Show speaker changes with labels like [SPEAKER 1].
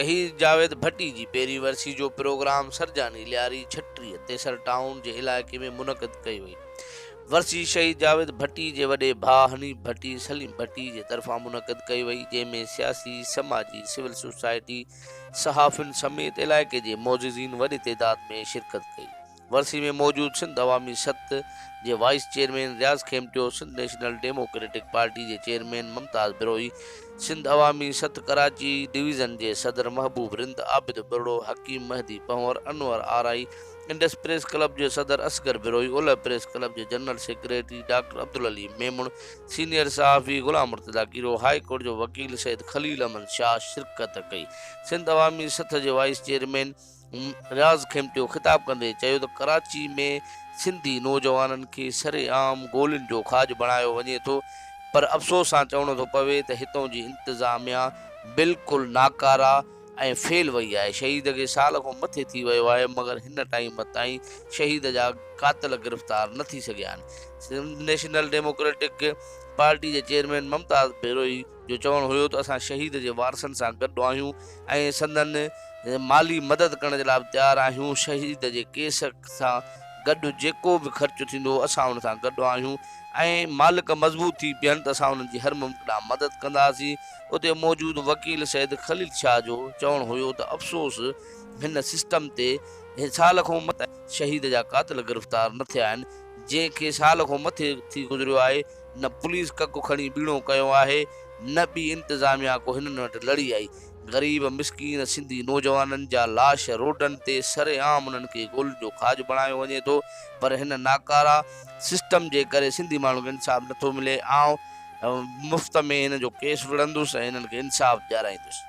[SPEAKER 1] شهيد جاويد ڀٽي جي پهرين ورسي جو پروگرام سرجاني لياري 36 تيسر ٽائون جي علائقي ۾ منعقد ڪئي وئي. ورسي شهيد جاويد ڀٽي جي وڏي ڀاء حنيف ڀٽي، سليم ڀٽي جي طرفان منعقد ڪئي وئي، جنهن ۾ سياسي، سماجي، سول سوسائٽي، صحافين سميت علائقي جي معززين وڏي تعداد ۾ شرڪت ڪئي. ورسي ۾ موجود سنڌ عوامي ست جي vice chairman Riaz Khemtio, Sindh national democratic party جي چيئرمين ممتاز بروهي، سنڌ عوامي ست ڪراچي ڊويزن جي صدر محبوب رند، عابد ٻرڙو، حڪيم مهدي پنهور، انور آرائي، انڊس پريس ڪلب جي صدر اصغر بروهي، اولهه پريس ڪلب جي general secretary doctor Abdul Ali Memon, senior صحافي غلام مرتضيٰ ڪيريو، هاء ڪورٽ جو وڪيل سيد خليل احمد شاهه شرڪت ڪئي. سنڌ عوامي سٿ جي وائيس چيئرمين رياض کيمٽيو خطاب ڪندي چيو ته ڪراچي ۾ سنڌي نوجوانن کي سرعام گولين جو کاڄ بڻايو وڃي ٿو پر افسوس سان چوڻو ٿو پوي ته هتون جي انتظاميا بلڪل ناڪاره ۽ فيل وئي آهي شهيد کي سال کان مٿي ٿي ويو آهي مگر هن ٽائيم تائين شهيد جا قاتل گرفتار نه ٿي سگهيا آهن سنڌ نيشنل ڊيموڪريٽڪ پارٽي جي چيئرمين ممتاز بروهي جو چوڻ هيو ته اسان شهيد جي وارثن سان گڏ آهيون ۽ سندن مالي مدد ڪرڻ جي لاء به تيار آهيون، شهيد جي ڪيس سان گڏ جيڪو به خرچ ٿيندو اسان ان سان گڏ آهيون ۽ مالڪ مضبوط ٿي بيهن ته اسان انهن جي هر ممڪنه مدد ڪنداسين. اتي موجود وڪيل سيد خليل شاهه جو چوڻ هيو ته افسوس هن سسٽم تي سال کان مٿي شهيد جا قاتل گرفتار نه ٿيا آهن جنهن کي سال کان مٿي ٿي گذريو آهي نه پوليس ڪک کڻي ٻيڻو ڪيو آهي نه ٻي انتظاميا ڪو هنن وٽ لڙي آئي. غريب مسڪين سنڌي نوجوانن جا لاش روڊن تي سر عام انهن کي گولين جو کاڄ بڻايو وڃي ٿو پر هن ناڪارا سسٽم جي ڪري سنڌي ماڻهن کي انصاف نٿو ملي آئون مفت ۾ هن جو ڪيس وڙهندس ۽ هنن کي انصاف ڏيارائيندس.